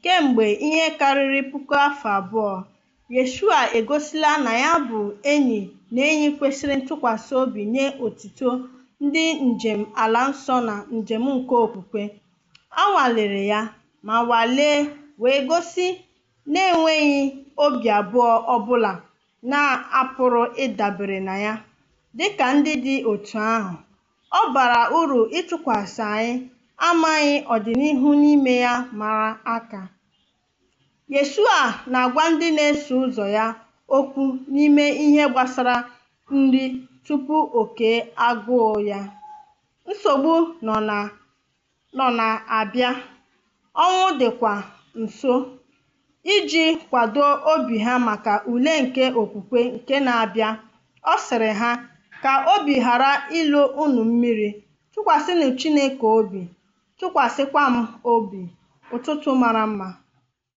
Kemgbe ihe karịrị 2000, Yeshua egosila na ya bụ enyi na enyi kwesịrị ntụkwasị obi nye ọtụtụ ndị njem ala nsọ na njem nke okwukwe. A nwalere Ya ma nwalee wee gosi n'enweghị obi abụọ ọ bụla na a pụrụ ịdabere na Ya. Dị ka ndị dị otu ahụ, ọ bara uru ịtụkwasị anyị amaghị ọdịnihu n'ime ya mara aka. Yeshua na-agwa ndị na-eso ụzọ ya okwu n'ime ihe gbasara nri tupu oke agụụ ya. Nsogbu nọ na-abịa, ọnwụ dịkwa nso. Iji kwado obi ha maka ule nke okwukwe nke na-abịa, ọ sịrị ha, Ka obi ghara ịlọ unu mmiri, tụkwasịnụ Chineke obi, tụkwasịkwa m obi. Ụtụtụ mara mma.